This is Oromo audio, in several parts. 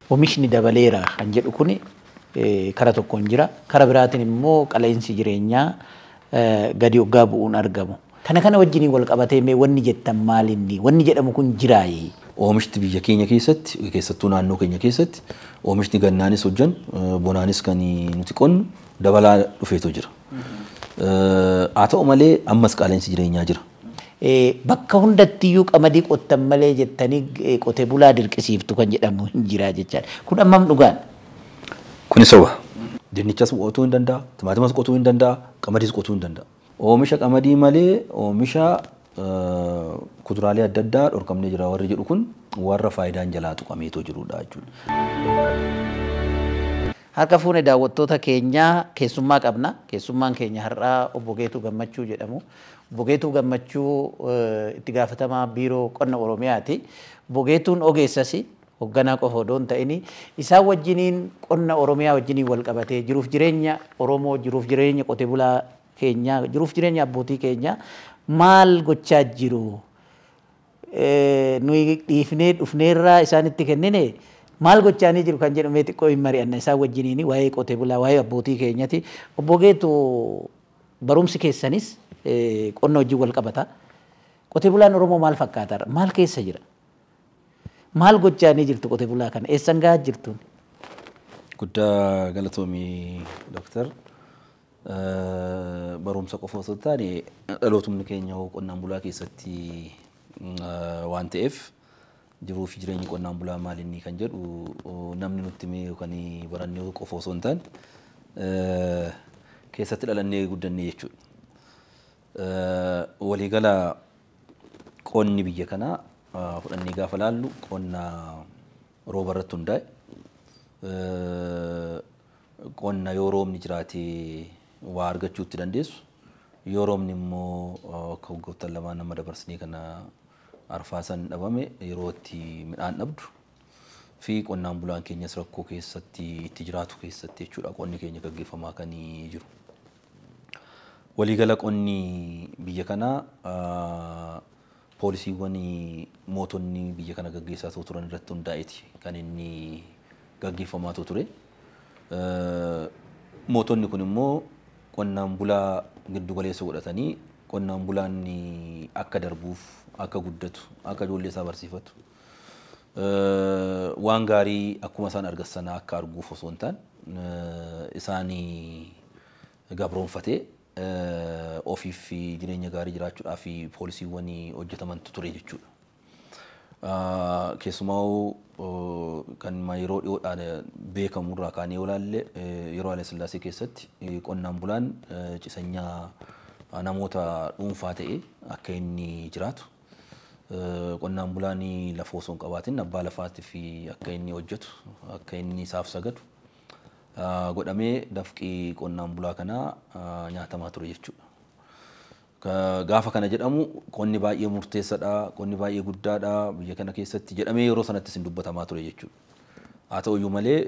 Oomishni dabaleera kan jedhu kuni kara tokkoon jira. Kara biraatiin immoo qaala'insi jireenyaa gadi hoggaa bu'uun argamu. Kana wajjiniin wal qabatee mee wanni jettan maalinni? Wanni jedhamu kun jiraayi? Oomishti biyya keenya keessatti, keessattuu naannoo keenya keessatti, oomishni gannaanis hojjannu, bonaanis kan nuti qonnu dabalaa dhufeetu jira. Haa ta'u malee ammas qaala'insi jireenyaa jira. Bakka hundattiyyuu qamadii qottan malee jettanii qotee bulaa dirqisiiftu kan jedhamu hin jira jechaadha. Kun ammam dhugaadha? Kuni soba. Dinnichas qotuu hin danda'a, timaatimas qotuu hin danda'a, qamadiis qotuu hin danda'a. Oomisha qamadii malee oomisha kuduraalee adda addaa dhorkamnee jira warri jedhu kun warra faayidaan jalaa tuqameetoo jirudha jechuudha. Harka fuune daawwattoota keenyaa, keessummaa qabna. Keessummaan keenya har'aa Obbo Geetuu Gammachuu jedhamu. Obbo Geetuu Gammachuu itti gaafatamaa Biiroo Qonna Oromiyaati. Obbo Geetuun ogeessas, hoogganaa qofa odoo hin ta'in, isaan wajjiniin qonna Oromiyaa wajjiniin wal qabatee jiruuf jireenya Oromoo, jiruuf jireenya qotee bulaa keenyaa, jiruuf jireenya abbootii keenyaa maal gochaa jiru? Nuyi dhiifnee dhufneerraa isaanitti kennine maal gochaanii jiru kan jedhu mee xiqqoo hin mari'anna isaan wajjiniin waa'ee qotee bulaa, waa'ee abbootii keenyati. Obbo Geetuu, barumsi keessanis qonna wajjin wal qabata. Qotee bulaan Oromoo maal fakkaata? Maal keessa jira? Maal gochaanii jirtu qotee bulaa kana? Eessan gahaa jirtuun? Guddaa galatoomii, Dooktar. Barumsa qofa osoo hin taane dhalootumni keenya qonnaan bulaa keessatti waan ta'eef, jiruu fi jireenyi qonnaan bulaa maal inni kan jedhu namni nutti himee yookaan barannee qofa osoo hin taane keessatti dhalannee guddannee jechuudha. Waliigala qonni biyya kanaa fudhannee gaafa laallu qonna rooba irratti hundaa'e. Qonna yoo roobni jiraate waa argachuu itti dandeessu. Yoo roobni immoo akka waggoottan lamaan nama dabarsinee kana arfaasan dhabame, yeroo itti midhaan dhabdu fi qonnaan bulaan keenyas rakkoo keessatti itti jiraatu keessatti jechuudha qonni keenya gaggeeffamaa kan jiru. Waliigala qonni biyya kanaa poolisiiwwan mootonni biyya kana gaggeessaa turan irratti hundaa'eeti kan inni gaggeeffamaa ture. Mootonni kun immoo qonnaan bulaa giddu galeessa godhatanii qonnaan bulaan akka darbuuf, akka guddatu, akka ijoollee isaa barsiifatu, waan gaarii akkuma isaan argatan sana akka arguuf osoo hin taane, isaan gabroonfatee ofiif jireenya gaarii jiraachuudhaaf poolisiiwwan hojjetamantu ture jechuudha. Keessumaa kan yeroo dhiyoodhaan beekamu irraa kaanee yoo ilaalle, yeroo Haile Sillaasee keessatti qonnaan bulaan cisanyaa namoota dhuunfaa ta'e akka inni jiraatu, qonnaan bulaan lafa osoo hin qabaatin abbaa lafaatiif akka inni hojjetu, akka inni isaaf sagadu godhamee dafqii qonnaan bulaa kanaa nyaatamaa ture jechuudha. Gaafa kana jedhamu qonni baay'ee murteessaadha, qonni baay'ee guddaadha biyya kana keessatti jedhamee yeroo sanattis hin dubbatamaa ture jechuudha. Haa ta'uyyuu malee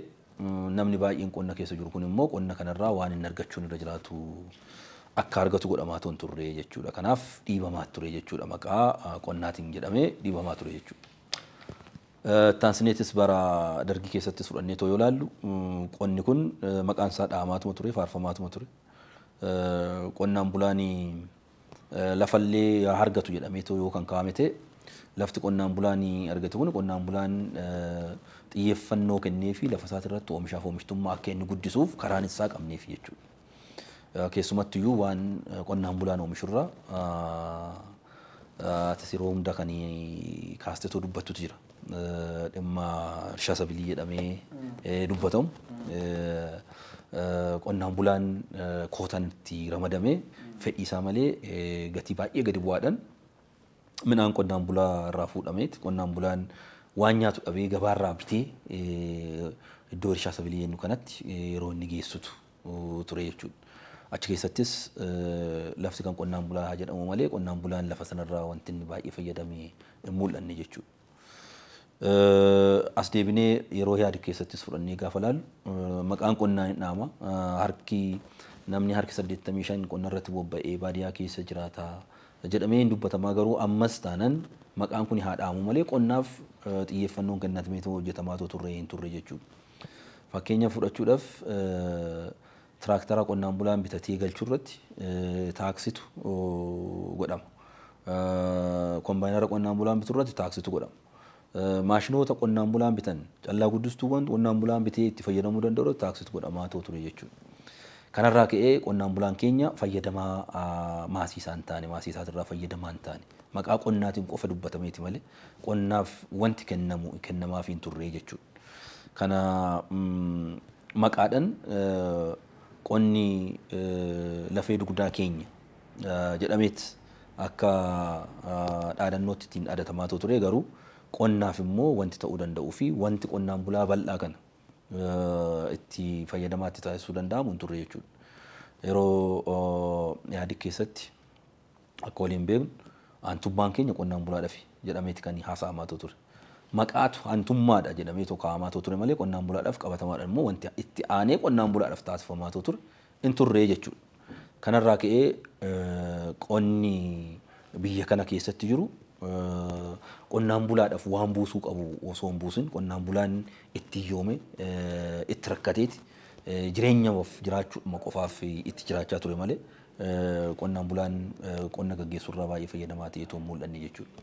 namni baay'een qonna keessa jiru kun immoo qonna kanarraa waan inni argachuun irra jiraatu akka argatu godhamaa hin turre jechuudha. Kanaaf dhiibamaa ture jechuudha. Maqaa qonnaatiin jedhamee dhiibamaa ture jechuudha. Taansineetis bara Dargii keessattis fudhannee yoo ilaallu, qonni kun maqaan isaa dhahamaatuma ture, faarfamaatuma ture. Qonnaan bulaan lafallee argatu jedhamee yoo kan kaa'ame ta'e, lafti qonnaan bulaan argatu kun qonnaan bulaan xiyyeeffannoo kennee fi lafa isaati irratti oomishaaf oomishtummaa akka inni guddisuuf karaan isaa qabneef jechuudha. Keessumattuyyuu waan qonnaan bulaan oomishurraa atis yeroo hunda kan kaasteetoo dubbattutu jira. Dhimma irshaa sabilii jedhamee dubbatamu. Qonnaan bulaan kootaan itti ramadamee fedhii isaa malee gatii baay'ee gadi bu'aadhaan midhaan qonnaan bulaa irraa fuudhameeti qonnaan bulaan waan nyaatu dhabee gabaarraa bitee iddoo irshaa sabilii jennu kanatti yeroo inni geessutu ture jechuudha. Achi keessattis lafti kan qonnaan bulaa haa jedhamu malee qonnaan bulaan lafa sanarraa wanti inni baay'ee fayyadame hin mul'anne jechuudha. As deebinee yeroo yaadu keessattis fudhannee gaafa laallu, maqaan qonnaa hin dhaama. Harki namni harki 85 qonna irratti bobba'ee baadiyyaa keessa jiraata jedhamee hin dubbatamaa, garuu ammas taanan Maqaan kun haa dhaamu malee qonnaaf xiyyeeffannoon kennatamee hojjetamaa turre hin turre jechuudha. Fakkeenya fudhachuudhaaf tiraaktara qonnaan bulaan bitatee galchuu irratti taaksitu godhama. Kombaayinara qonnaan bulaan bitu irratti taaksitu godhama. Maashinoota qonnaan bulaan bitan callaa guddistuuwwan qonnaan bulaan bitee itti fayyadamuu danda'u irratti taaksitu godhamaa ture jechuudha. Kanarraa ka'ee qonnaan bulaan keenya fayyadamaa maasii isaa hin taane, maasii isaatirraa fayyadamaa hin taane, maqaa qonnaatiin qofa dubbatameeti malee qonnaaf wanti kennamu kennamaaf hin turre jechuudha. Kana maqaadhaan qonni lafee dugdaa keenya jedhameet akka dhaadannootti ittiin dhaadatamaa ture, garuu qonnaaf immoo wanti ta'uu danda'uu fi wanti qonnaan bulaa bal'aa kana itti fayyadamaatti taasisuu danda'amu hin turre jechuudha. Yeroo yaadi keessatti akka waliin beeknu aantummaan keenya qonnaan bulaadhaaf jedhameeti kan haasa'amaa ture. Maqaatu aantummaadha jedhamee kaa'amaa ture malee qonnaan bulaadhaaf qabatamaadhaan immoo wanti itti aanee qonnaan bulaadhaaf taasifamaa ture hin turre jechuudha. Kanarraa ka'ee qonni biyya kana keessatti jiru qonnaan bulaadhaaf waan buusuu qabu osoo hin buusin qonnaan bulaan itti hiyyoome, itti rakkateeti jireenyaaf jiraachuudhuma qofaaf itti jiraachaa ture malee qonnaan bulaan qonna gaggeessuurraa baay'ee fayyadamaa ta'eetu hin mul'anne jechuudha.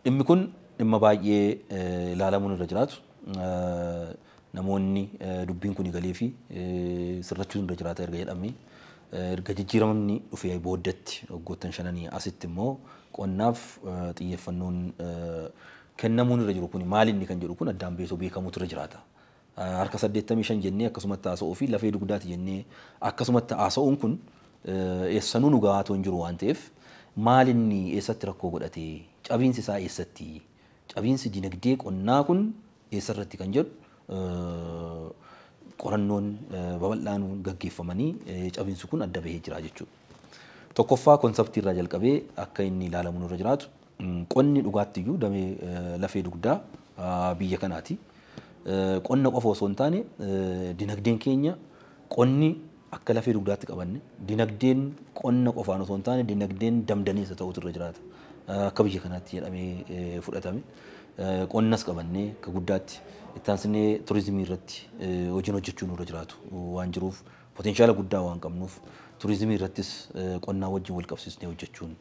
Dhimmi kun dhimma baay'ee ilaalamuun irra jiraatu. Namoonni dubbiin kun galee fi sirrachuun irra jiraata erga jedhamee erga jijjiiramni dhufee booddatti waggoottan shananii asitti immoo qonnaaf xiyyeeffannoon kennamuun irra jiru kun maal inni kan jedhu kun addaan beekuu beekamuutu irra jiraata. Harka 85 jennee akkasumatti haasa'uu fi lafee dugdaati jennee akkasumatti haasa'uun kun eessanuu nu gahaa hin jiru waan ta'eef maal inni eessatti rakkoo godhate, cabiinsi isaa eessatti, cabiinsi dinagdee qonnaa kun eessarratti kan jedhu qorannoon babal'aan gaggeeffamanii cabiinsi kun adda bahee jira jechuudha. Tokkoffaa konseptii irraa jalqabee akka inni ilaalamu irra jiraatu qonni dhugaattiyyuu damee lafee dugdaa biyya kanaati. Qonna qofa osoo hin taane dinagdeen keenya qonni akka lafee dugdaatti qabanne dinagdeen qonna qofaan osoo hin taane dinagdeen damdaneessa ta'utu irra jiraata. Akka biyya kanaatti jedhamee fudhatame. Qonnas qabannee akka guddaatti itti aansinee turizimii irratti hojiin hojjechuun irra jiraatu waan jiruuf potenshaala guddaa waan qabnuuf turizimii irrattis qonnaa wajjin wal qabsiisnee hojjechuun,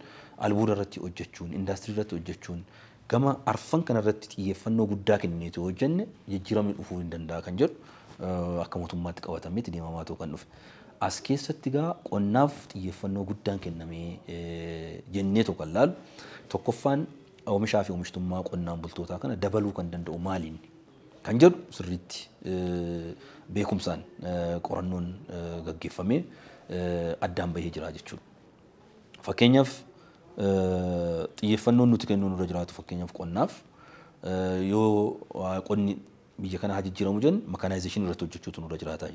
albuuda irratti hojjechuun, indaastirii irratti hojjechuun gama arfan kanarratti xiyyeeffannoo guddaa kennineetu hojjenne jijjiiramni dhufuu hin danda'a kan jedhu akka mootummaatti qabatameetti deemamaa ta'uu kan dhufe. As keessatti gaa qonnaaf xiyyeeffannoo guddaan kennamee jennee tokko kan laalu tokkoffaan oomishaa fi oomishtummaa qonnaan bultootaa kana dabaluu kan danda'u maaliin kan jedhu sirriitti beekumsaan qorannoon gaggeeffamee addaan bahee jira jechuudha. Fakkeenyaaf xiyyeeffannoon nuti kennuun irra jiraatu fakkeenyaaf qonnaaf yoo qonni biyya kana haa jijjiiramu jennu makaanaayizeeshinii irratti hojjechuutu nurra jiraata.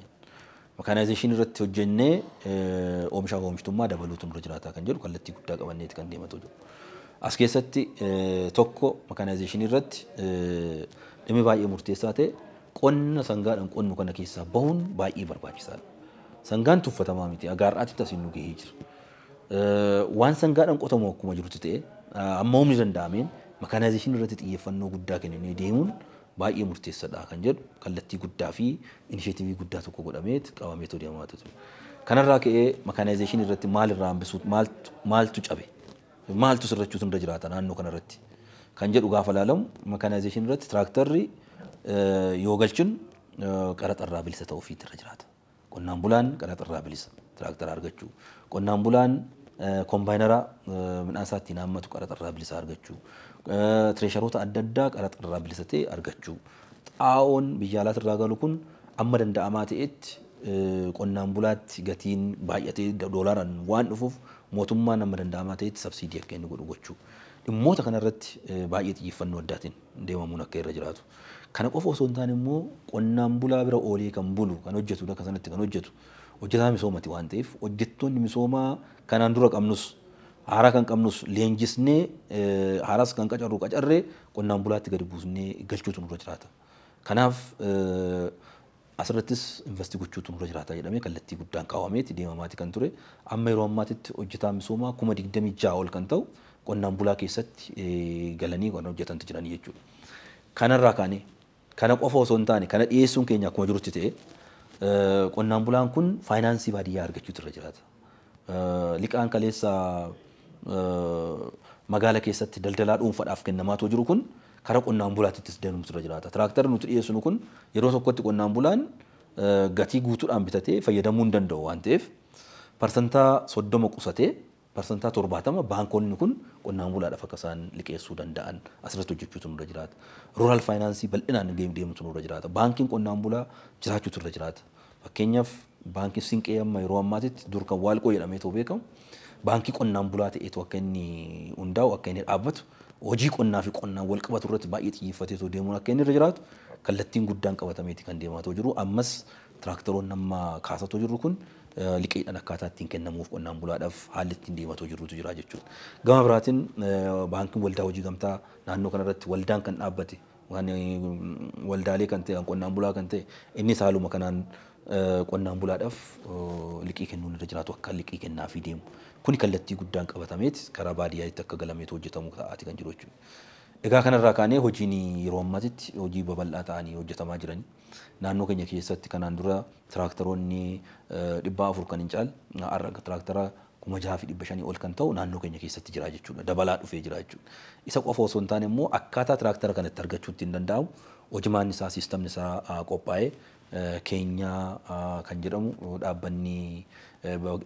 Makaanaayizeeshinii irratti hojjennee oomishaa fi oomishtummaa dabaluutu nurra jiraata kan jedhu kallattii guddaa qabanneeti kan deematu jiru. As keessatti tokko makaanaayizeeshinii irratti dhimmi baay'ee murteessaa ta'e qonna sangaadhaan qonnu kana keessaa bahuun baay'ee barbaachisaadha. Sangaan tuffatamaa miti agaarraatti asiin nu gahee jira. Waan sangaadhaan qotamu akkuma jirutti ta'e amma humni danda'ameen makaanaayizeeshinii irratti xiyyeeffannoo guddaa kennee deemuun baay'ee murteessaadha kan jedhu kallattii guddaa fi inisheetivii guddaa tokko godhameet qabameetoo deemaa ture. Kanarraa ka'ee makaanaayizeeshinii irratti maalirraa hambisuu maaltu cabe maaltu sirrachuutu irra jiraata naannoo kanarratti kan jedhu gaafa ilaalamu makaanaayizeeshinii irratti tiraaktarri yoo galchinu qaraxarraa bilisa ta'uu ofiitti irra jiraata. Qonnaan bulaan qaraxarraa bilisa tiraaktara argachuu, qonnaan bulaan kombaayinara midhaan isaa ittiin haammatu qaraxarraa bilisa argachuu, tireesharoota adda addaa qaraxarraa bilisa ta'e argachuu, xaa'oon biyya alaatirraa galu kun amma danda'amaa ta'etti qonnaan bulaatti gatiin baay'atee doolaaraan waan dhufuuf mootummaan amma danda'amaa ta'etti sabsiidii akka inni godhu gochuu. Dhimmoota kanarratti baay'ee xiyyeeffannoo addaatiin deemamuun akka irra jiraatu. Kana qofa osoo hin taane immoo qonnaan bulaa bira oolee kan bulu kan hojjetu bakka sanatti kan hojjetu hojjetaa misoomati waan ta'eef hojjettoonni misoomaa kanaan dura qabnus haaraa kan qabnus leenjisnee haaraas kan qacarru qacarree qonnaan bulaatti gadi buusnee galchuutu nurra jiraata. Kanaaf asirrattis investi gochuutu nurra jiraata jedhamee kallattii guddaan kaawwameeti deemamaati kan ture. Amma yeroo ammaatitti hojjetaa misoomaa 26,000 ol kan ta'u qonnaan bulaa keessatti galanii kan hojjetantu jiranii jechuudha. Kanarraa kaanee kana qofa osoo hin taane kana dhiyeessuun keenya akkuma jirutti ta'e qonnaan bulaan kun faayinaansii baadiyyaa argachuutu irra jiraata. Liqaan kaleessa magaala keessatti daldalaa dhuunfaadhaaf kennamaatu jiru kun karaa qonnaan bulaatittis deemuutu irra jiraata. Tiraaktarri nuti dhiyeessinu kun yeroo tokkotti qonnaan bulaan gatii guutuudhaan bitatee fayyadamuu hin danda'u waan ta'eef parsantaa 30 qusatee parsantaa 70 baankonni kun qonnaan bulaadhaaf akka isaan liqeessuu danda'an asirratti hojjechuutu nurra jiraata. Rural faayinaansii bal'inaan deemuutu nurra jiraata. Baankiin qonnaan bulaa jiraachuutu irra jiraata. Fakkeenyaaf baankiin Sinqee amma yeroo ammaatitti dur kan Waalqoo jedhameetoo beekamu baankii qonnaan bulaa ta'eetu akka inni hundaa'u akka inni dhaabbatu hojii qonnaa fi qonnaan wal qabatu irratti baay'ee xiyyeeffateetoo deemuun akka inni irra jiraatu kallattiin guddaan qabatameeti kan deemaatoo jiru. Ammas tiraaktaroonni amma kaasatoo jirru kun liqiidhaan akkaataa ittiin kennamuuf qonnaan bulaadhaaf haalli ittiin deematoo jirutu jira jechuudha. Gama biraatiin baankiin waldaa hojii gamtaa naannoo kanarratti waldaan kan dhaabbate waan waldaalee kan ta'e kan qonnaan bulaa kan ta'e innis haaluma kanaan qonnaan bulaadhaaf liqii kennuun irra jiraatu akka liqii kennaafii deemu. Kuni kallattii guddaan qabatameet karaa baadiyyaatti akka galameetu hojjetamu ta'aati kan jiru jechuudha. Egaa kanarraa kaanee hojiin yeroo ammaatitti hojii babal'aa ta'anii hojjetamaa jiran. Naannoo keenya keessatti kanaan dura tiraaktaroonni 400 kan hin caalle har'a tiraaktara 6,500 ol kan ta'u naannoo keenya keessatti jira jechuudha. Dabalaa dhufee jira jechuudha. Isa qofa osoo hin taane immoo akkaataa tiraaktara kanatti argachuutti hin danda'amu hojimaan isaa siistamni isaa qophaa'ee Keenyaa kan jedhamu dhaabbanni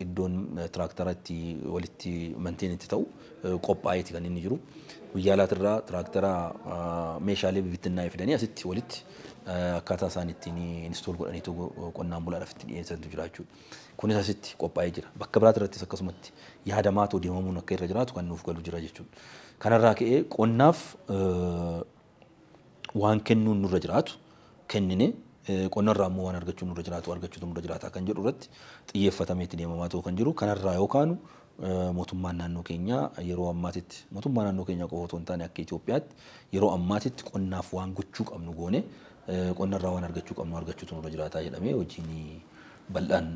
iddoon tiraaktara itti walitti manteen itti ta'u qophaa'eeti kan inni jiru. Guyyaa laatirraa tiraaktara meeshaalee bibittinnaa'ee fidanii asitti walitti akkaataa isaan ittiin install godhaniitu qonnaan bulaadhaaf itti dhiyeessantu jira jechuudha. Kunis asitti qophaa'ee jira. Bakka biraati irrattis akkasumatti yaadamaatoo deemamuun akka irra jiraatu kan nuuf galu jira jechuudha. Kanarraa ka'ee qonnaaf waan kennuun nurra jiraatu kennine qonnarraa immoo waan argachuun nurra jiraatu argachuutu nurra jiraata kan jedhu irratti xiyyeeffatameetti deemamaa ta'uu kan jiru. Kanarraa yookaanu mootummaan naannoo keenyaa yeroo ammaatitti mootummaa naannoo keenyaa qofa otoo hin taane akka Itoophiyaatti yeroo ammaatitti qonnaaf waan gochuu qabnu goone qonnarraa waan argachuu qabnu argachuutu nurra jiraataa jedhamee hojiin bal'aan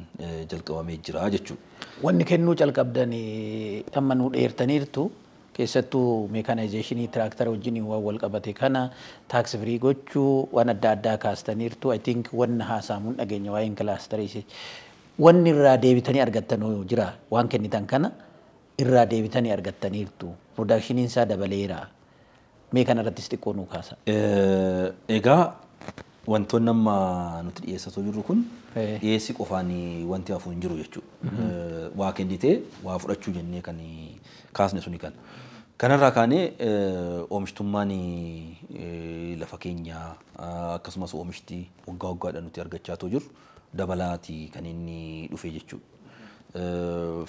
jalqabamee jira jechuudha. Wanni kennuu calqabdan amma nu dheertaniirtu keessattuu meekaanaayizeeshinii tiraaktara wajjin waan wal qabate kana tax free gochuu waan adda addaa kaastaniirtu. I think wanna haasaamuun dhageenya waa'een kilaastarii wanni irraa deebitanii argattan jira waan kennitan kana irraa deebitanii argattaniirtu production isaa dabaleera mee kana irrattis xiqqoo nuu kaasa. Egaa wantoonni amma nuti dhiyeessatoo jirru kun dhiyeessii qofaan wanti hafu hin jiru jechuudha. Waa kennitee waa fudhachuu jennee kan kaasne suni kana. Kanarraa kaanee oomishtummaan lafa keenyaa akkasumas oomishti waggaa waggaadhaan nuti argachaa jirru dabalaati kan inni dhufe jechuudha.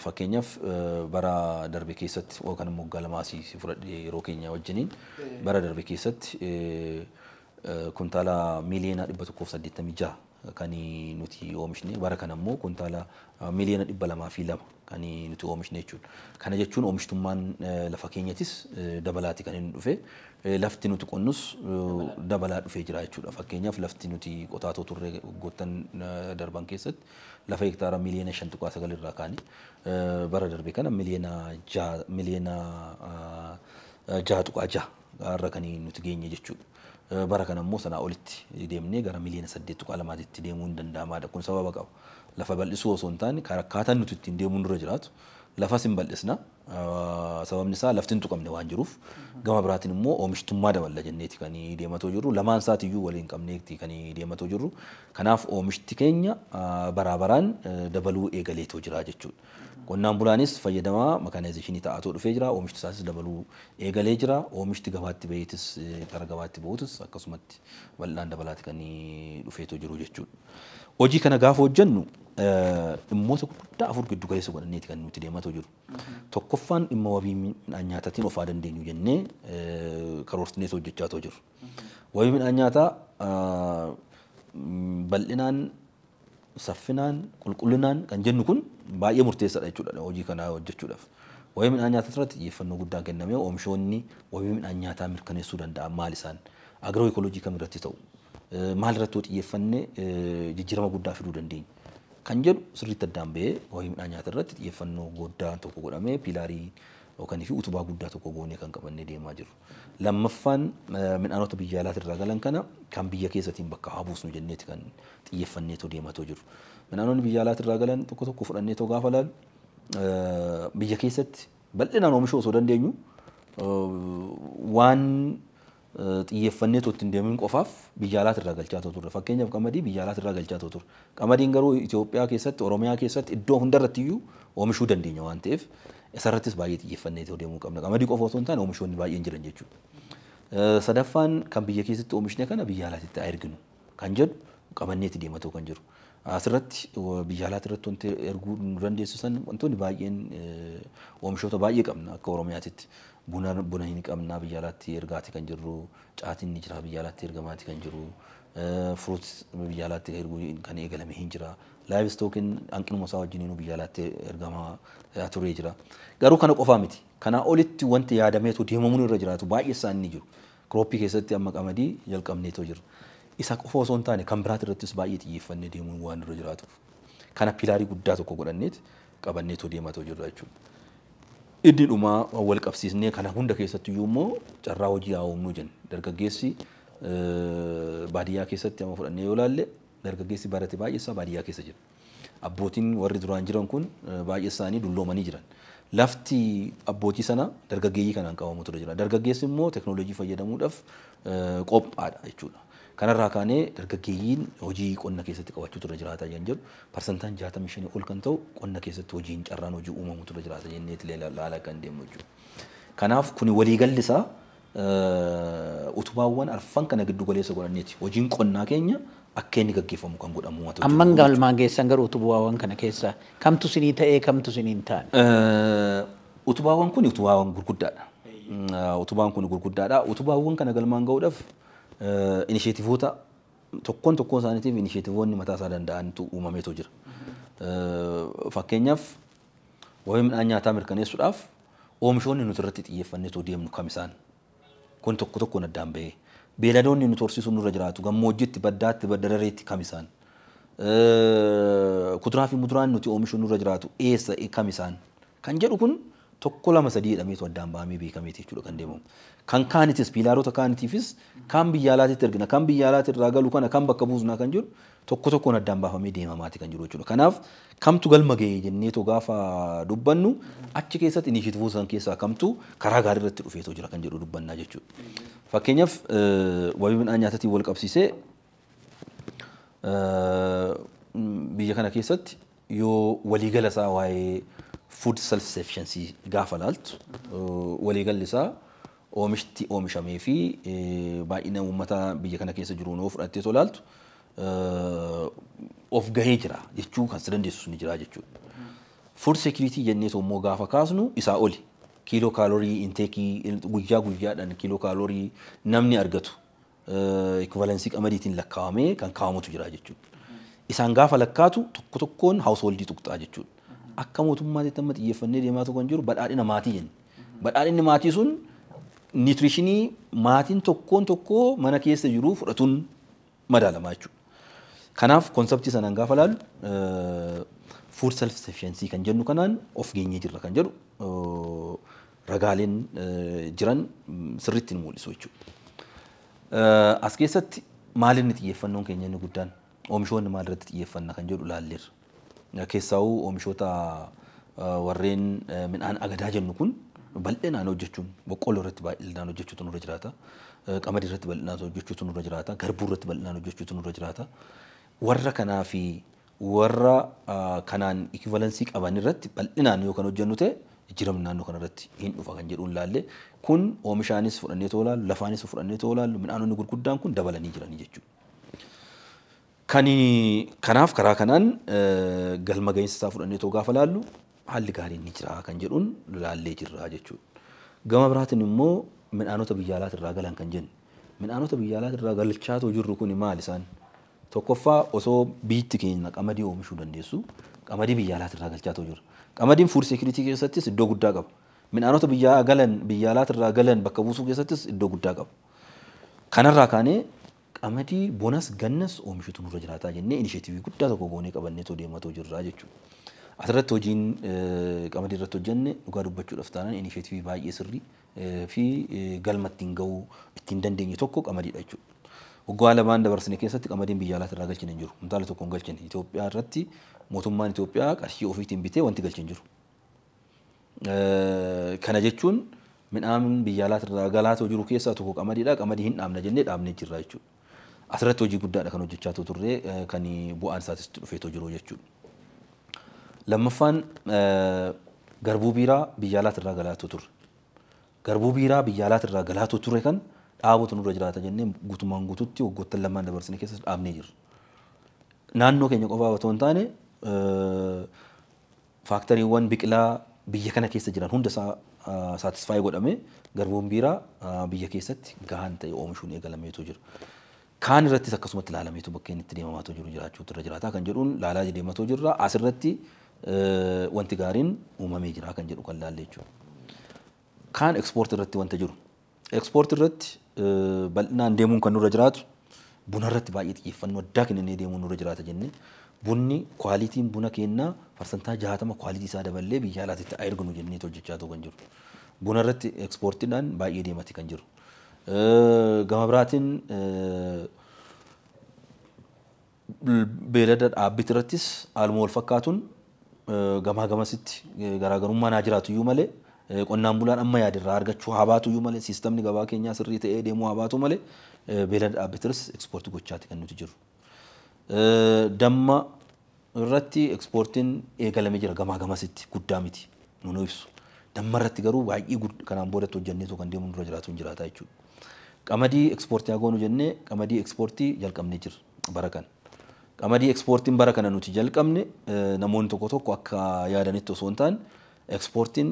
Fakkeenyaaf bara darbe keessatti yookaan immoo waggaa lamaa si fudhadhee yeroo keenya wajjiniin bara darbe keessatti kuntaala miiliyoona 186 kan nuti oomishne bara kana immoo kuntaala miiliyoona 202 kan nuti oomishne jechuudha. Kana jechuun oomishtummaan lafa keenyatis dabalaati kan inni dhufe lafti nuti qonnus dabalaa dhufee jira jechuudha. Fakkeenyaaf lafti nuti qotaatoo turre waggoottan darban keessatti lafa hektaara miiliyoona 5.9 irraa kaane bara darbe kana miiliyoona 6.6 irra kan nuti geenye jechuudha. Bara kana immoo sanaa olitti deemnee gara miiliyoona 8.2tti deemuu hin danda'amaadha. Kun sababa qaba. Lafa bal'isuu osoo hin taane akkaataan nuti ittiin deemuun dura jiraatu lafas hin bal'isna. Sababni isaa lafti hin tuqamne waan jiruuf gama biraatiin immoo oomishtummaa daballa jenneeti kan deematoo jirru. Lamaan isaatiiyyuu waliin qabneeti kan deematoo jirru. Kanaaf oomishti keenya baraa baraan dabaluu eegaleetoo jira jechuudha. Qonnaan bulaanis fayyadamaa mekaanaayizeeshinii ta'atoo dhufee jira. Oomishti isaatis dabaluu eegalee jira. Oomishti gabaatti baheetis gara gabaatti bahuutis akkasumatti bal'inaan dabalaati kan dhufeetoo jiru jechuudha. Hojii kana gaafa hojjennu dhimmoota gurguddaa afur giddu galeessa godhanneeti kan nuti deematoo jiru. Tokkoffaan dhimma wabii midhaan nyaataatiin of haa dandeenyu jennee karoorsineet hojjechaa jiru. Wabii midhaan nyaataa bal'inaan saffinaan qulqullinaan kan jennu kun baay'ee murteessaadha jechuudha hojii kana hojjechuudhaaf. Wabii midhaan nyaataa irratti xiyyeeffannoo guddaan kennamee oomishoonni wabii midhaan nyaataa mirkaneessuu danda'an maal isaan agiroo ikoloojii kam irratti ta'u maal irratti xiyyeeffannee jijjiirama guddaa fiduu dandeenya kan jedhu sirriitti addaan ba'ee wabii midhaan nyaataa irratti xiyyeeffannoo guddaa tokko godhamee piilaarii Yookaan fi utubaa guddaa tokko goonee kan qabannee deemaa jiru. Lammaffaan midhaanota biyya alaatirraa galan kana kan biyya keessatiin bakka haa buusnu jenneeti kan xiyyeeffanneetoo deematoo jiru. Midhaanonni biyya alaatirraa galan tokko tokko fudhanneetoo gaafa laalu biyya keessatti bal'inaan oomishuu osoo dandeenyu waan xiyyeeffanneetoo ittiin deemin qofaaf biyya alaatirraa galchaa turre. Fakkeenyaaf qamadii biyya alaatirraa galchaa turre. Qamadiin garuu Itoophiyaa keessatti, Oromiyaa keessatti iddoo hundarratti iyyuu oomishuu dandeenya waan ta'eef isarrattis baay'ee xiyyeeffanneetoo deemuu qabna. Qamadii qofa osoo hin taane oomishoonni baay'een jiran jechuudha. Sadaffaan kan biyya keessatti oomishne kana biyya alaatitti haa erginu kan jedhu qabanneeti deematoo kan jiru. Asirratti biyya alaatti irratti wanti erguu nu dandeessisan wantoonni baay'een oomishoota baay'ee qabna akka Oromiyaatitti. Buna hin qabna biyya alaatti ergaati kan jirru, caatiin ni jira biyya alaatti ergamaati kan jiru, fruit biyya alaatti erguu kan eegalame hin jira. Livestockiin hanqinuma isaa wajjin biyya alaatti ergamaa turee jira. Garuu kana qofaa miti. Kanaa olitti wanti yaadameetu deemamuun irra jiraatu baay'ee isaan ni jiru. Croppii keessatti amma qamadii jalqabneetoo jira. Isa qofa osoo hin taane kan biraati irrattis baay'ee xiyyeeffannee deemuun waan irra jiraatuuf. Kana pillarii guddaa tokko godhanneet qabanneetoo deematoo jirra jechuudha. Inni dhumaa wal qabsiisnee kana hunda keessatti iyyuu immoo carraa hojii haa uumnu jenna. Dargaggeessi baadiyyaa keessatti amma fudhannee yoo ilaalle dargaggeessi barate baay'ee isaa baadiyyaa keessa jira. Abbootiin warri duraan jiran kun baay'ee isaanii dulloomanii jiran. Lafti abbootii sana dargaggeeyyii kanaan qabamu ture jira. Dargaggeessi immoo teknooloojii fayyadamuudhaaf qophaadha jechuudha. Kanarraa kaanee dargaggeeyyiin hojii qonna keessatti qabachuu ture jiraata kan jedhu parsantaan 65 ol kan ta'u qonna keessatti hojiin carraan hojii uumamu ture jiraata jenneeti ilaalaa kan deemu jechuudha. Kanaaf kuni waliigalli isaa utubaawwan arfan kana giddu galeessa godhanneeti hojiin qonnaa keenya akka inni gaggeeffamu kan godhamu waan ta'u. Amman galmaan geessan garuu utubaawwan kana keessa kamtu sinii ta'ee kamtu sinii hin taane? Utubaawwan kun utubaawwan gurguddaadha. Utubaan kun gurguddaadha. Utubaawwan kana galmaan ga'uudhaaf initiativeoota tokkoon tokkoon isaaniitiif initiativeoonni mataa isaa danda'antu uumameetu jira. Fakkeenyaaf waa'ee midhaan nyaataa mirkaneessuudhaaf oomishoonni nuti irratti xiyyeeffanneetoo deemnu kam isaan kun tokko tokkoon addaan bahee beeladoonni nuti horsiisuun nurra jiraatu gammoojjiitti baddaatti baddarareetti kam isaan kuduraa fi muduraan nuti oomishuun nurra jiraatu eessa kam isaan kan jedhu kun tokko lama sadii jedhameetu addaan bahamee beekameeti jechuudha kan deemamu. Kan kaanitis pillarota kaanitiifis kan biyya alaatitti ergina kan biyya alaatti irraa galu kana kan bakka buusnaa kan jiru tokko tokkoon addaan baafamee deemamaati kan jiru jechuudha. Kanaaf kamtu galma ga'e jenneetoo gaafa dubbannu achi keessatti initiativeoota san keessaa kamtu karaa gaarii irratti dhufeetoo jira kan jedhu dubbannaa jechuudha. Fakkeenyaaf wabii midhaan nyaataatiin wal qabsiisee biyya kana keessatti yoo waliigala isaa waa'ee food self sufficiency gaafa laaltu waliigalli isaa oomishti oomishamee fi baay'ina uummata biyya kana keessa jiru yoo fudhattee tolaaltu of gahee jira jechuu kan si dandeessu ni jira jechuudha. Food security jennee immoo gaafa kaasnu isaa oli kiiloo kaalorii intakeii guyyaa guyyaadhaan kiiloo kaalorii namni argatu equivalency qamadiitiin lakkaa'amee kan kaa'amutu jira jechuudha. Isaan gaafa lakkaatu tokko tokkoon householdii tuqxaa jechuudha. Akka mootummaatti amma xiyyeeffannee deemaa kan jiru badhaadhina maatii jenna. Badhaadhinni maatii sun nutritionii maatiin tokkoon tokkoo mana keessa jiru fudhatuun madaalamaa jechuudha. Kanaaf conceptii sanaan gaafa laallu food self sufficiency kan jennu kanaan of geenyee jirra kan jedhu ragaaleen jiran sirriitti nu mul'isu jechuudha. As keessatti maalinni xiyyeeffannoon keenya inni guddaan oomishoonni maalirratti xiyyeeffanna kan jedhu laalleerra. Keessaawuu oomishoota warreen midhaan agadaa jennu kun bal'inaan hojjechuun boqqolloo irratti bal'inaan hojjechuutu nurra jiraata. Qamadii irratti bal'inaan hojjechuutu nurra jiraata. Garbuu irratti bal'inaan hojjechuutu nurra jiraata. Warra kanaa fi warra kanaan equivalency qaban irratti bal'inaan yoo kan hojjennu ta'e jijjiiramni naannoo kanarratti hin dhufa kan jedhuun laalle kun oomishaanis fudhannee too laallu lafaanis fudhannee too laallu midhaanonni gurguddaan kun dabalanii jiranii jechuudha. Kanaaf karaa kanaan galma gahinsa isaa fudhannee too gaafa laallu haalli gaariin ni jira kan jedhuun laallee jirra jechuudha. Gama biraatiin immoo midhaanota biyya alaatirraa galan kan jennu. Midhaanota biyya alaatirraa galchaa too jirru kun maal isaan? Tokkoffaa osoo biyyi keenya qamadii oomishuu dandeessu qamadii biyya alaatirraa galchaa too jirra. Qamadiin food security keessattis iddoo guddaa qaba. Midhaanota biyya galan biyya alaatirraa galan bakka buusuu keessattis iddoo guddaa qaba. Kanarraa kaanee qamadii bonas gannas oomishutu nurra jiraataa jennee initiativeii guddaa tokko goonee qabannee too deemaa too jirra jechuudha. Asirratti hojiin qamadii irratti hojjenne dhugaa dubbachuudhaaf taanaan inisheetivii baay'ee sirrii fi galma ittiin gahuu ittiin dandeenye tokko qamadiidha jechuudha. Waggaa lamaan dabarsine keessatti qamadiin biyya alaatti irraa galchine hin jiru. Kuntaala tokko hin galchine. Itoophiyaa irratti mootummaan Itoophiyaa qarshii ofiitiin bitee wanti galche hin jiru. Kana jechuun midhaan biyya alaatti irraa galaatoo jiru keessaa tokko qamadiidha. Qamadii hin dhaabna jennee dhaabnee jirra jechuudha. Asirratti hojii guddaadha kan hojjechaa turre kan bu'aan isaatis dhufeetoo jiru jechuudha. Lammaffaan garbuu biiraa biyya alaatti irraa galaatoo turre. Garbuu biiraa biyya alaatti irraa galaatoo ture kan dhaabuutu nurra jiraata jennee guutummaan guututti waggoottan lamaan dabarsine keessatti dhaabnee jirra. Naannoo keenya qofaa otoo hin taane faaktariiwwan biqilaa biyya kana keessa jiran hunda isaa saatisfaayi godhamee garbuun biiraa biyya keessatti gahaan ta'e oomishuun eegalameetu jira. Kaan irrattis akkasumatti ilaalameetu bakkeen itti deemamaatu jiru jiraachuutu irra jiraata kan jedhuun laalaa deematoo jirra. Asirratti wanti gaariin uumamee jira kan jedhu kan laalle jechuudha. Kaan ekspoortii irratti wanta jiru. Ekspoortii irratti bal'inaan deemuun kan nurra jiraatu buna irratti baay'ee xiyyeeffannoo addaa kennee deemuun nurra jiraata jennee bunni kwaalitiin buna kennaa 60% kwaalitii isaa daballee biyya alaatti erginu jennee hojjechaa kan jiru. Buna irratti ekspoortiidhaan baay'ee deemati kan jiru. Gama biraatiin beelada dhaabbiti irrattis haaluma wal fakkaatuun gamaa gamasitti garaagarummaa naa jiraatu iyyuu malee qonnaan bulaan amma yaadirraa argachuu haa baatu iyyuu malee siistamni gabaa keenyaa sirrii ta'ee deemuu haa baatu malee beelada dhaabbitiris ekspoortii gochaati kan nuti jiru. Damma irratti ekspoortiin eegalamee jira gamaa gamasitti guddaa miti nu ibsu. Damma irratti garuu baay'ee kanaan boodatti hojjenneetu kan deemu nurra jiraatu hin jiraata jechuudha. Qamadii ekspoortii haa goonu jennee qamadii ekspoortii jalqabnee jirra bara kana. Qamadii ekspoortiin bara kana nuti jalqabne namoonni tokko tokko akka yaadanitti osoo hin taane ekspoortiin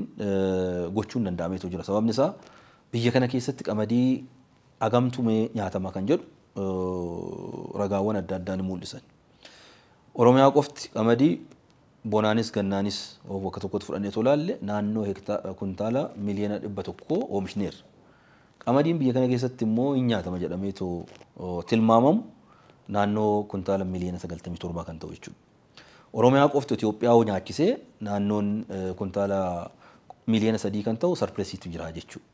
gochuun danda'ameetu jira. Sababni isaa biyya kana keessatti qamadii hagamtu mee nyaatama kan jedhu ragaawwan adda addaa ni mul'isan. Oromiyaa qofti qamadii bonaanis gannaanis bakka tokkotti fudhannee tolaalle ilaalle naannoo kuntaala miliyoona 100 oomishneerra. Qamadiin biyya kana keessatti immoo hin nyaatama jedhameetu tilmaamamu naannoo kuntaala miliyoona 97 kan ta'u jechuudha. Oromiyaa qofti Itoophiyaa nyaachisee naannoon kuntaala miliyoona 3 kan ta'u sarpireesiitu jira jechuudha.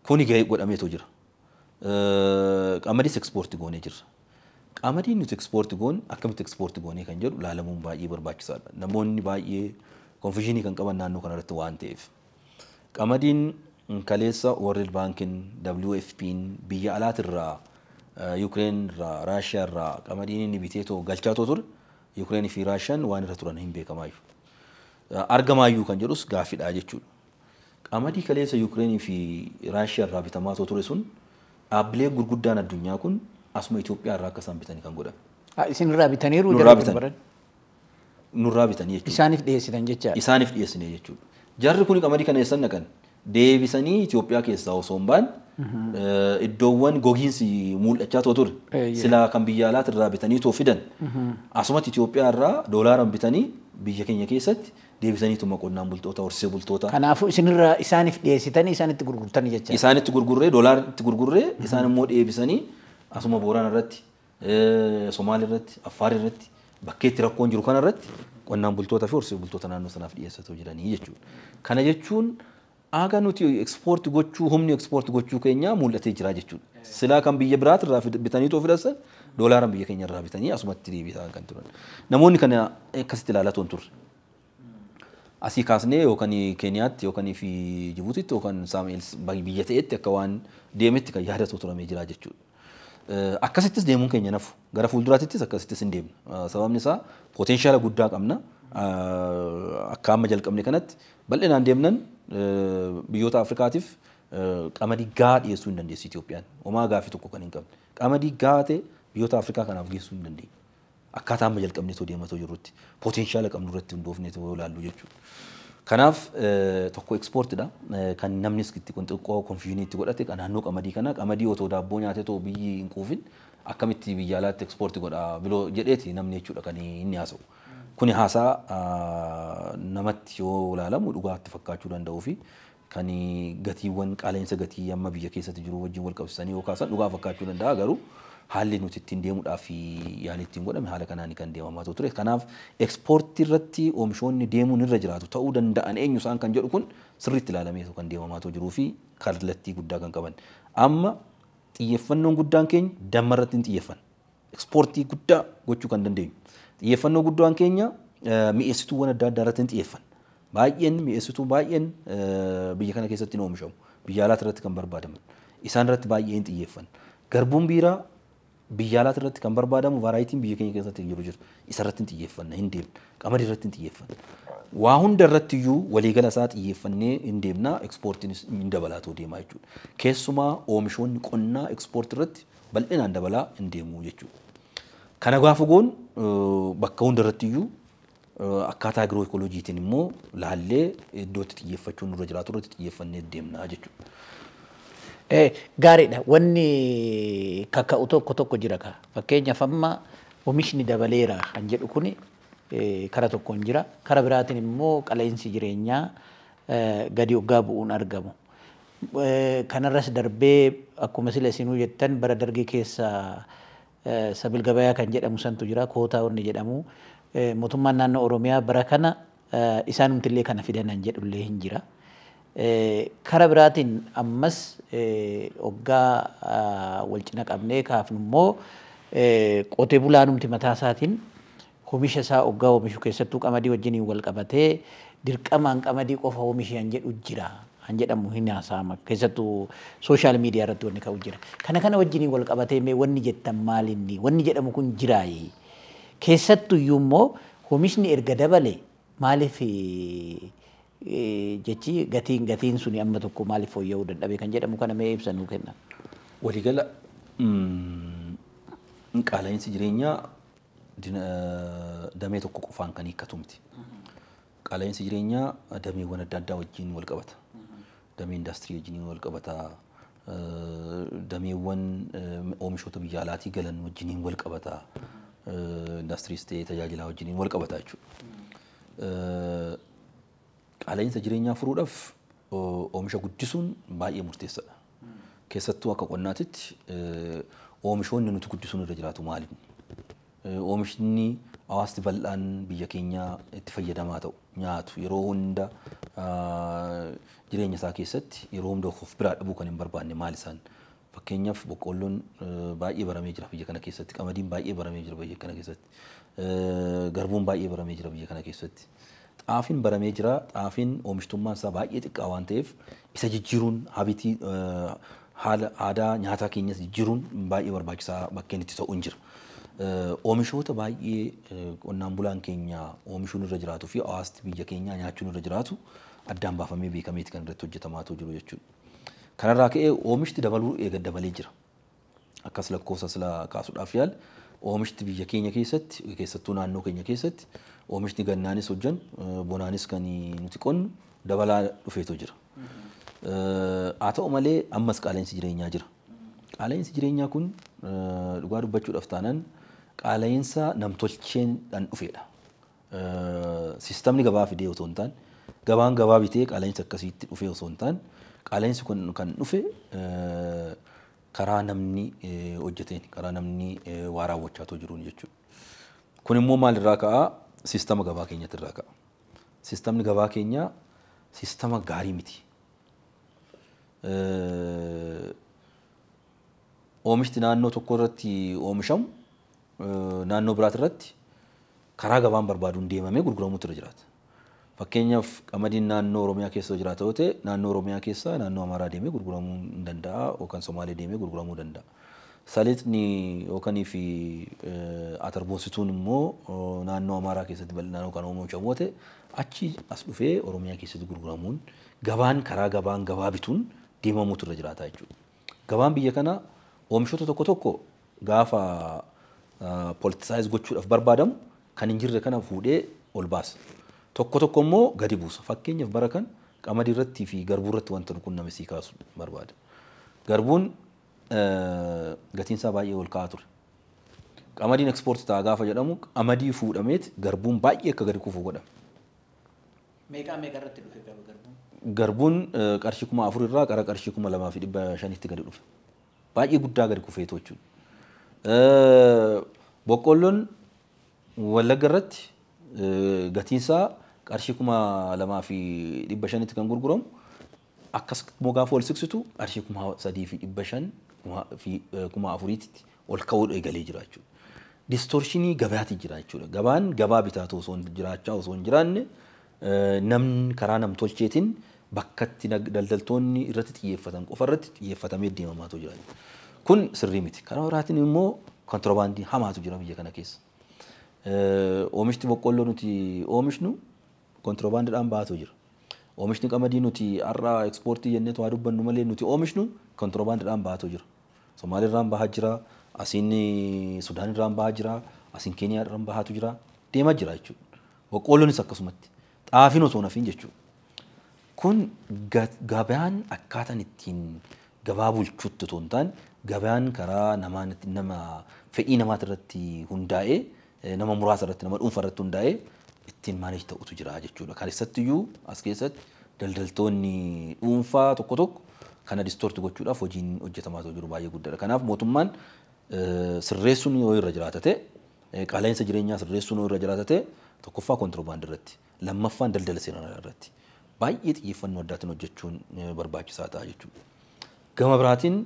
Kuni gahee godhameetu jira. Qamadis ekspoortii goonee jirra. Qamadiin nuti ekspoortii goone akkamitti ekspoortii goonee kan jedhu laalamuun baay'ee barbaachisaadha. Namoonni baay'ee konfiyuushinii kan qaban naannoo kanarratti waan ta'eef. Qamadiin kaleessa World Bankin, WFP'n biyya alaatirraa Yuukireen irraa, Raashiyaa irraa qamadiin inni bitee too galchaa ture Yuukireen fi Raashiyaan waan irra turan hin beekamaayyuu. Argamaayyuu kan jedhus gaaffiidha jechuudha. Qamadii kaleessa Yuukireen fi Raashiyaa irraa bitamaa ture sun dhaabbilee gurguddaan addunyaa kun asuma Itoophiyaa irraa akka isaan bitanii kan godhame. Isin irraa bitaniiru Nurraa bitan. Nurraa bitanii jechuudha. Isaaniif dhiyeessitan jechaadha. Isaaniif dhiyeessine jechuudha. Jarri kun qamadii kana eessan dhaqan? Deebisanii Itoophiyaa keessaa osoo hin baane iddoowwan gogiinsi mul'achaa ture. Silaa kan biyya alaatti irraa bitanii too fidan. Asumatti Itoophiyaa irraa doolaaraan bitanii biyya keenya keessatti deebisaniituma qonnaan bultoota horsiisee bultoota. Kanaafuu isinirraa isaaniif dhiyeessitanii isaanitti gurgurtanii jechaadha. Isaanitti gurgurree doolaaritti gurgurree isaan immoo deebisanii asuma Boorana irratti, Somaali irratti, Affaar irratti bakkeetti rakkoon jiru kana irratti qonnaan bultoota fi horsiisee bultoota naannoo sanaaf dhiyeessatoo jiranii jechuudha. Kana jechuun aga nuti ekspoortii gochuu humni ekspoortii gochuu keenya mul'atee jira jechuudha. Silaa kan biyya biraati irraa bitanii too fidatan doolaaraan biyya keenya irraa bitanii asumatti deebisan kan turan. Namoonni kana akkasitti ilaalaa hin turre. Asii kaasnee yookaan Keeniyaatti yookaan fi Jibuutitti yookaan Saamu'eel biyya ta'etti akka waan deemetti kan yaadatu turamee jira jechuudha. Akkasittis deemuun keenya nafu gara fuulduraattis akkasittis hin deemna. Sababni isaa potenshaala guddaa qabna. Akka amma jalqabne kanatti bal'inaan deemnan biyyoota Afrikaatiif qamadii gahaa dhiyeessuu hin dandeessu Itoophiyaan. Homaa gaaffii tokko kan hin qabne. Qamadii gahaa ta'e biyyoota Afrikaa kanaaf geessuu hin dandeenye. Akkaataa amma jalqabnee too deematoo jirrutti potenshaala qabnu irratti hundoofnee too ilaallu jechuudha. Kanaaf tokko ekspoortiidha. Kan namnis itti xiqqoo konfiyuunii itti godhate naannoo qamadii kana qamadii otoo daabboo nyaatee too biyyi hin quufin akkamitti biyya alaatti ekspoortii godha biloo jedheeti namni jechuudha kan inni haasa'u. Kuni haasaa namatti yoo ilaalamu dhugaatti fakkaachuu danda'uu fi kan gatiiwwan qaala'insa gatii amma biyya keessatti jiru wajjin wal qabsiisanii yoo kaasan dhugaa fakkaachuu danda'a garuu Haalli nuti ittiin deemuudhaaf yaalii ittiin godhame haala kanaan kan deemamaa ture. Kanaaf ekspoortii irratti oomishoonni deemuun irra jiraatu ta'uu danda'an eenyu isaan kan jedhu kun sirriitti ilaalamee kan deemamaa jiruu fi kallattii guddaa kan qaban. Amma xiyyeeffannoon guddaan keenya damma irratti hin xiyyeeffanne. Ekspoortii guddaa gochuu kan dandeenyu. Xiyyeeffannoo guddaan keenya mi'eessituuwwan adda addaa irratti hin xiyyeeffanne. Baay'een mi'eessituu baay'een biyya kana keessatti hin oomishamu. Biyya alaatti irratti kan barbaadaman. Isaan irratti baay'ee hin xiyyeeffanne. Garbuun biiraa biyya alaatti irratti kan barbaadamu varaayitiin biyya keenya keessatti jiru jiru. Isa irratti hin xiyyeeffanne, hin deemne. Qamadii irratti hin xiyyeeffanne. Waa hunda irratti iyyuu waliigala isaa xiyyeeffannee hin deemna, ekspoortiinis hin dabalaatoo deemaa jechuudha. Keessumaa oomishoonni qonnaa ekspoortii irratti bal'inaan dabalaa hin deemu jechuudha. Kana gaafa goon bakka hunda irratti iyyuu akkaataa agiroo ikolojiitiin immoo laallee iddootti xiyyeeffachuun nurra jiraatu irratti xiyyeeffannee deemna jechuudha. Gaariidha. Wanni kaka'u tokko tokko jira ka. Fakkeenyaaf amma oomishni dabaleera kan jedhu kuni kara tokkoon jira. Kara biraatiin immoo qaala'insi jireenyaa gadi hoggaa bu'uun argamu. Kanarras darbee akkuma sila isinuu jettan bara dargii keessa sabil gabayaa kan jedhamu santu jira. Kootaa wanni jedhamu. Mootummaan naannoo Oromiyaa bara kana isaanumtillee kana fidanan jedhullee hin jira. Kara biraatiin ammas hoggaa wal cina qabnee kaafnu immoo qotee bulaanumti mataa isaatiin oomisha isaa hoggaa oomishu keessattuu qamadii wajjiniin wal qabatee dirqamaan qamadii qofa oomishi han jedhu jira han jedhamu hin haasa'ama keessattuu sooshaal miidiyaa irratti wanni ka'u jira. Kana kana wajjiniin wal qabatee mee wanni jettan maalinni wanni jedhamu kun jiraayi. Keessattuu iyyuu immoo oomishni erga dabale maaliif jechi gatiin suni amma tokko maaliif fooyya'uu dadhabe kan jedhamu kana mee ibsa nuu kenna. Waliigala qaala'insi jireenyaa damee tokko qofaan kan hiikkatu miti. Qaala'insi jireenyaa dameewwan adda addaa wajjin wal qabata. Damee indaastirii wajjin wal qabata. Dameewwan oomishoota biyya alaatii galan wajjin wal qabata. Indaastiriis ta'ee tajaajilaa wajjin wal qabata jechuudha. Qaala'insa jireenyaa furuudhaaf oomisha guddisuun baay'ee murteessaadha. Keessattuu akka qonnaatitti oomishoonni nuti guddisuun irra jiraatu maali? Oomishni hawaasni bal'aan biyya keenyaa itti fayyadamaa ta'u nyaatu yeroo hunda jireenya isaa keessatti yeroo hunda of biraa dhabuu kan hin barbaanne maal isaan? Fakkeenyaaf boqqolloon baay'ee baramee jira biyya kana keessatti, qamadiin baay'ee baramee jira biyya kana keessatti, garbuun baay'ee baramee jira biyya kana keessatti. Xaafiin baramee jira. Xaafiin oomishtummaan isaa baay'ee xiqqaa waan ta'eef isa jijjiiruun habitii haala aadaa nyaataa keenyas jijjiiruun baay'ee barbaachisaa bakkeen itti ta'u hin jira. Oomishoota baay'ee qonnaan bulaan keenya oomishuun irra jiraatuu fi hawaasni biyya keenyaa nyaachuun irra jiraatu addaan baafamee beekameeti kan irratti hojjetamaa jiru jechuudha. Kanarraa ka'ee oomishti dabaluu eega dabalee jira. Akkas lakkoofsa sila kaasuudhaaf yaal oomishti biyya keenya keessatti keessattuu naannoo keenya keessatti oomishni gannaanis hojjan bonaanis kan nuti qonnu dabalaa dhufeetoo jira. Haa ta'u malee ammas qaala'insi jireenyaa jira. Qaala'insi jireenyaa kun dhugaa dubbachuudhaaf taanaan qaala'insa namtolcheedhaan dhufedha. Sistamni gabaa fidee osoo hin taane gabaan gabaa bitee qaala'insi akkasiitti dhufee osoo hin taane qaala'insi kun kan dhufe karaa namni hojjeteen karaa namni waa raawwachaa jiruun jechuudha. Kun immoo maalirraa ka'aa? Sistama gabaa keenyatti irraa ka'a. Sistamni gabaa keenyaa sistama gaarii miti. Oomishti naannoo tokko irratti oomishamu naannoo biraati irratti karaa gabaan barbaaduun deemamee gurguramuutu irra jiraata. Fakkeenyaaf qamadiin naannoo Oromiyaa keessa jiraata yoo ta'e naannoo Oromiyaa keessa naannoo Amaaraa deemee gurguramuu hin danda'a yookaan Somaalee deemee gurguramuu danda'a. Salixni yookaan fi atarboonsituun immoo naannoo Amaaraa keessatti bal'inaan kan oomishamu yoo ta'e achi as dhufee Oromiyaa keessatti gurguramuun gabaan karaa gabaan gabaa bituun deemamuutu irra jiraata jechuudha. Gabaan biyya kanaa oomishoota tokko tokko gaafa politisaayiz gochuudhaaf barbaadamu kan hin jirre kana fuudhee ol baasa. Tokko tokko immoo gadi buusa. Fakkeenyaaf bara kan qamadii irratti fi garbuu irratti wanta qunname sii kaasu barbaada. Garbuun gatiin isaa baay'ee ol ka'aa ture. Qamadiin ekspoortii ta'a gaafa jedhamu qamadii fuudhameet garbuun baay'ee akka gadi kufu godhame. Meeqaa meeqa irratti dhufe garbuun? Garbuun qarshii 4000 irraa gara qarshii 2500tti gadi dhufe. Baay'ee guddaa gadi kufee jechuudha. Boqqolloon Wallagga irratti gatiinsaa qarshii 2,500tti kan gurguramu akkas immoo gaafa ol siqsitu qarshii 3,500 fi 4,000tti ol ka'uu eegalee jira jechuudha. Distorshinii gabaati jira jechuudha. Gabaan gabaa bitaa osoo jiraachaa osoo hin jiraanne namni karaa namtolcheetiin bakka itti daldaltoonni irratti xiyyeeffatan qofa irratti xiyyeeffatamee deemamaatu jira. Kun sirrii miti. Karaa biraatiin immoo kontiroobaandii hamaatu jira biyya kana keessa. Oomishni boqqolloo nuti oomishnu kontiroobaandiidhaan baatu jira. Oomishni qamadii nuti har'a ekspoortii jennee waa dubbannu malee nuti oomishnu kontiroobaandiidhaan baatu jira. Somaaliirraan bahaa jira, asiin Sudaanirraan bahaa jira, asiin Keeniyaarraan bahaatu jira, deemaa jira jechuudha. Boqqolloonis akkasumatti. Xaafiin osoo nafiin jechuudha. Kun gabaan akkaataan ittiin gabaa bulchuutti otoo hin taane gabaan karaa nama fedhii namaati irratti hundaa'ee nama muraasa irratti nama dhuunfaa irratti hundaa'ee ittiin maaneej ta'utu jira jechuudha. Keessattiyyuu as keessatti daldaltoonni dhuunfaa tokko tokko kana distoorti gochuudhaaf hojiin hojjetamaa jiru baay'ee guddaadha. Kanaaf mootummaan sirreessuun yoo irra jiraata ta'e qaala'insa jireenyaa sirreessuun yoo irra jiraata ta'e tokkoffaa kontiroobaandii irratti lammaffaan daldala seeraan alaa irratti baay'ee xiyyeeffannoo addaatiin hojjechuun barbaachisaa ta'a jechuudha. Gama biraatiin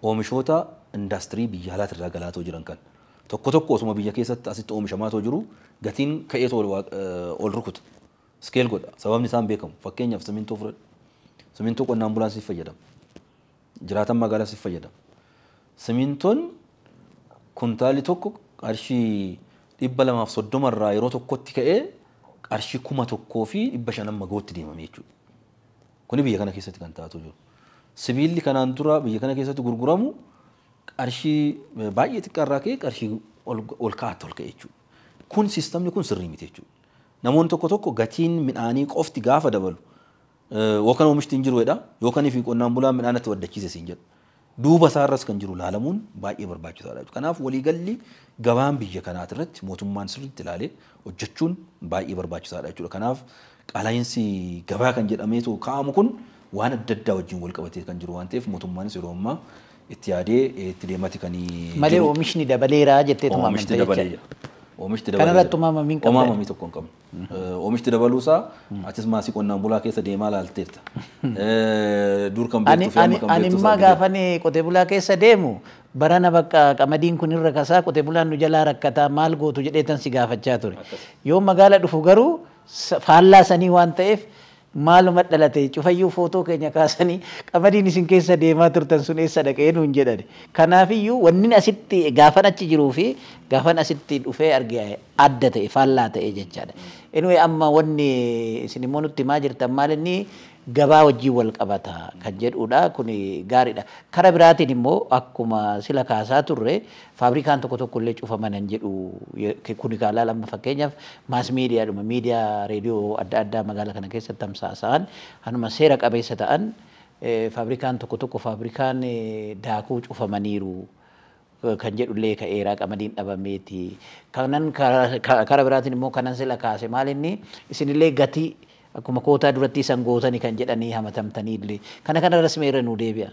oomishoota indaastirii biyya alaati irraa galaatoo jiran kan tokko tokko osuma biyya keessatti asitti oomishamaatoo jiru gatiin ka'eetoo ol rukuta. Iskeel godha. Sababni isaan beekamu. Fakkeenyaaf simintoo fudhadhu. Simintoo qonnaan bulaan siif fayyadama. Jiraatan magaalaa siif fayyadama. Simintoon kuntaalli tokko qarshii 230 irraa yeroo tokkotti ka'ee qarshii 1,500 amma ga'utti deemame jechuudha. Kuni biyya kana keessatti kan taatu jiru. Sibiilli kanaan dura biyya kana keessatti gurguramu qarshii baay'ee xiqqaa irraa ka'ee qarshii ol ka'aatti ol ka'e jechuudha. Kun siistamni kun sirrii miti jechuudha. Namoonni tokko tokko gatiin midhaanii qofti gaafa dabalu yookaan oomishti hin jiru jedha yookaan fi qonnaan bulaan midhaan itti waddachiise siin jedha. Duuba isaarras kan jiru laalamuun baay'ee barbaachisaadha. Kanaaf waliigalli gabaan biyya kanaati irratti mootummaan sirriitti ilaalee hojjechuun baay'ee barbaachisaadha jechuudha. Kanaaf qaala'insi gabaa kan jedhameetu kaa'amu kun waan adda addaa wajjin wal qabatee kan jiru waan ta'eef mootummaanis yeroo ammaa itti yaadee itti deemati kan malee oomishni dabaleera jetteetuma amantaa jechuudha. Oomishni dabaleera. Kanarratti uumamamii hin qabne. Uumamamii tokko hin qabnu. Oomishni dabaluusaa atis maasii qonnaan bulaa keessa deemaa laalteerta. Dur kan beektuu fi amma kan beektu. Ani immoo gaafan qotee bulaa keessa deemu barana bakka qamadiin kun irra kasaa qotee bulaan nu jalaa rakkataa maal gootu jedhee tan si gaafachaa ture. Yoo magaala dhufu garuu faallaa sanii waan ta'eef maaluma dhalate cufayyuu footoo keenya kaasanii qamadiin isin keessa deemaa turtan sun eessa dhaqee nuun jedhan. Kanaafiyyuu wanni asitti gaafan achi jiruu fi gaafan asitti dhufee arge adda ta'e faallaa ta'e jechaadha. Anyway amma wanni isin immoo nutti himaa jirtan maal inni gabaa wajjin wal qabata kan jedhudha kun gaariidha. Kara biraatiin immoo akkuma sila kaasaa turre faabrikaan tokko tokko illee cufaman hin jedhu kun kaalaa lama fakkeenyaaf maas miidiyaadhuma miidiyaa reediyoo adda addaa magaalaa kana keessatti tamsaasa'an hanuma seera qabeessa ta'an faabrikaan tokko tokko faabrikaan daakuu cufamaniiru. Kan jedhullee ka'eeraa qamadiin dhabameeti. Kanan kara biraatiin immoo kanan sila kaase maal inni isinillee gatii akkuma kootaa duratti isan gootani kan jedhanii hamatamtanii illee kana kanarras meera nuu deebi'a.